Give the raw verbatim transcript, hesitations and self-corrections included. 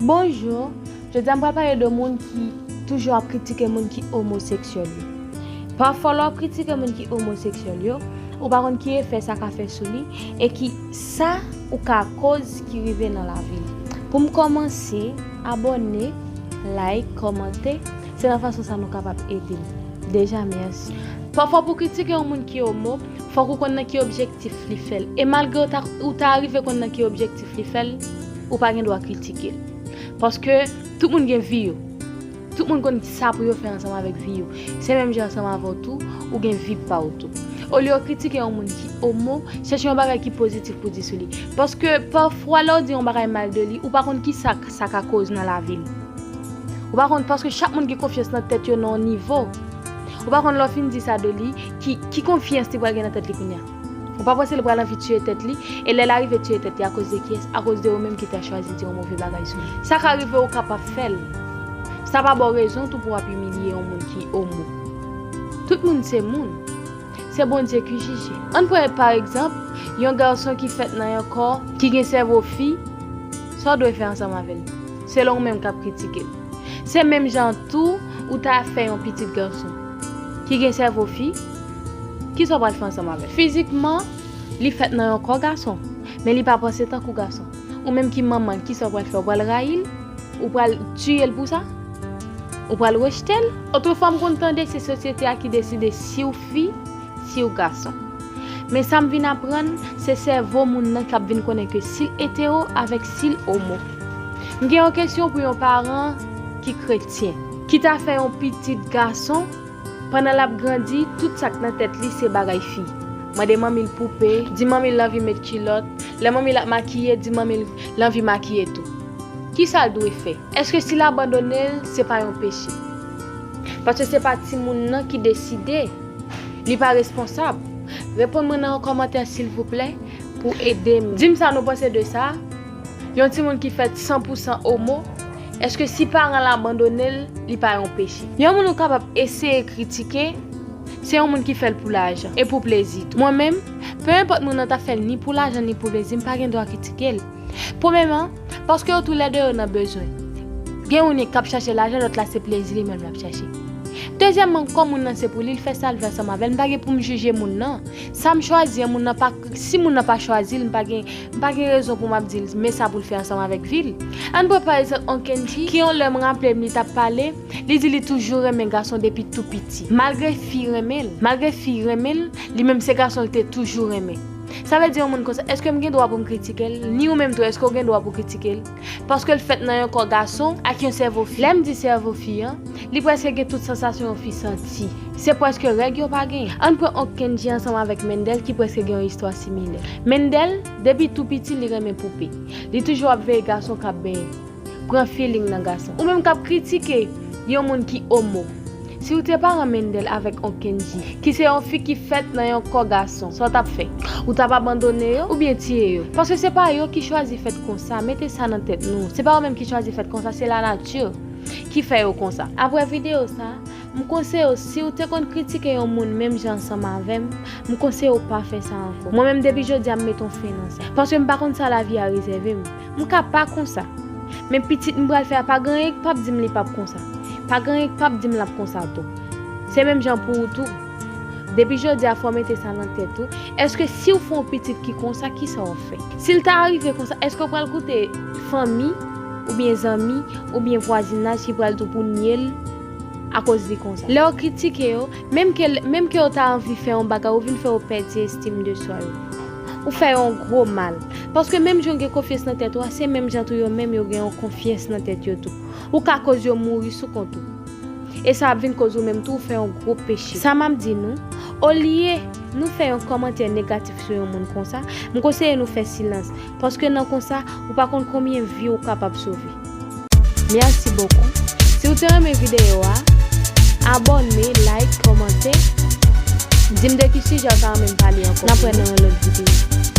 Bonjou, jodi a m pral pale de moun ki toujou ap kritike moun ki omoseksyèl yo. Pafwa lè w ap kritike moun ki omoseksyèl yo, ou pa konn ki efè sa ka fè sou li e ki sa ou ka koz ki rive nan lavi l. Pou m kòmanse, abòne, like, kòmante, se nan fason sa nou kapab ede m. Deja, mèsi. Pafwa pou kritike yon moun ki omo, fòk ou konn nan ki objektif li fè l. E malgre ou ta, ou ta rive konn nan ki objektif li fè l, ou pa gen dwa kritike l. Paske tout moun gen vi yo. Tout moun konn sa pou yo fè ansanm avèk vi yo. Se menm jan ansanm avè w tou, ou gen vi pa w tou. Olye w kritike yon moun ki omo, chèche yon bagay ki pozitif pou di sou li. Paske pafwa lè w di yon bagay mal de li, ou pa konn ki sa sa ka koz nan lavi l. Ou pa konn, paske chak moun gen konfyans nan tèt yo nan yon nivo. Ou pa konn lè w fin di sa de li, ki, ki konfyans li pral gen nan tèt li kounye a. Ou pa panse li pral anvi tiye tèt li, e lè l arive tiye tèt li, akoz de kiyès? Akoz de ou menm ki ta chwazi di yon move bagay sou li. Sa ka rive ou kapab fè l. Sa pa ba w rezon tou pou w ap imilye yon moun ki omo. Tout moun se moun. Se Bondye ki jije. Ann pran pa egzanp, yon gason ki fèt nan yon kò ki gen sèvo fi, sa w dwe fè ansanm avè l? Selon ou menm k ap kritike l. Se menm jan tou ou ta fè yon pitit gason ki gen sèvo fi, kisa w pral fè ansanm avè l? Fizikman, li fèt nan yon kò gason, men li pa panse tankou gason. Ou menm ki manman l, kisa w pral fè? Ou pral rayi l? Ou pral tiye l pou sa? Ou pral rejte l? Otrefwa, m konn tande se sosyete a ki deside si w fi, si w gason. Men sa m vin aprann, se sèvo moun nan k ap vin konnen ke si l etero avèk si l omo. M gen yon kesyon pou yon paran ki kretyen, ki ta fè yon pitit gason, pandan l ap grandi, tout sa k nan tèt li se bagay fi. Mande manmi l poupe, di manmi l l anvi met kilòt, lè manmi l ap makiye, di manmi l l anvi makiye tou. Kisa l dwe fè? Èske si l abandone l, se pa yon peche? Paske se pa timoun nan ki deside. Li pa responsab. Reponn mwen nan yon kòmantè, silvouplè, pou ede m. Di m sa nou panse de sa. Yon timoun ki fèt san pou san omo, èske si paran l abandone l, li pa yon peche? Yon moun ou kapab eseye kritike, se yon moun ki fè l pou lajan e pou plezi tou. Mwen menm, pe enpòt moun nan ta fè l ni pou lajan ni pou plezi, m pa gen dwa kritike l. Premyèman, paske yo toulède yo nan bezwen. Gen youn k ap chache lajan, lòt la se plezi li menm l ap chache. Dezyèmman, kò moun nan se pou li, l fè sa l vle ansanm avè l. M pa gen pou m jije moun nan. Sa m chwazi an, moun nan pa, si moun nan pa chwazi l, m pa gen, m pa gen rezon pou m ap di l men sa pou l fè ansanm avèk vi l. Ann pran pa egzanp on Kendji, ki yon lè m raple m li t ap pale, li di li toujou renmen gason depi tou piti. Malgre fi renmen l, malgre fi renmen l, li menm se gason l te toujou renmen. Sa vle di yon moun konsa, èske m gen dwa pou m kritike l? Ni ou menm tou, èske w gen dwa pou kritike l? Paske l fèt nan yon kò gason ak yon sèvo fi. Lè m di sèvo fi an, li prèske gen tout sansasyon yon fi santi. Se prèske règ yo pa genyen. Ann pran on Kendji ansanm avèk Mendel ki prèske gen yon istwa similè. Mendel, depi tou piti, li renmen poupe. Li toujou ap veye gason k ap benyen. Pran feeling nan gason. Ou menm k ap kritike yon moun ki omo. Si w te paran Mendel avèk on Kendji, ki se yon fi ki fèt nan yon kò gason, sa w t ap fè? Ou t ap abandone yo oubyen tiye yo? Paske se pa yo ki chwazi fèt konsa, mete sa nan tèt nou. Se pa yo menm ki chwazi fèt konsa, se lanati ki fè yo konsa. Apre videyo sa, m konseye w, si w te konn kritike yon moun menm jan ansanm avè m, m konseye w pa fè sa ankò. Mwen menm, depi jodi a, m met on fen nan sa. Paske m pa konn sa lavi a rezève m. M ka pa konsa. Men pitit m pral fè a, pa gen anyen k p ap di m li p ap konsa. Pa gen anyen k p ap di m l ap konsa tou. Se menm jan pou ou tou. Depi jodi a, fò w mete sa nan tèt ou. Èske si w fè yon pitit ki konsa, kisa w ap fè? Si l ta rive konsa, èske w pral koute fanmi oubyen zanmi oubyen vwazinaj ki pral tou pou nye l akoz li konsa? Lè w kritike yo, menm ke, menm ke yo ta anvi fè yon bagay, ou vin fè yo pèdi estim de swa yo. Ou fè yo yon gwo mal. Paske menm jan w gen konfyans nan tèt ou a, se menm jan tou yo menm yo gen yon konfyans nan tèt yo tou. Ou ka koz yo mouri sou kont ou. E sa ap vin koz ou menm tou ou fè yon gwo peche. Sa m ap di nou, olye nou fè yon kòmantè negatif sou yon moun konsa, m konseye nou fè silans. Paske nan konsa, ou pa konn konbyen vi ou kapab sove. Mèsi bokou. Si w te renmen videyo a, abòne, like, kòmante. Di m de ki sijè w ta renmen m pale ankò. N ap wè nan yon lòt videyo.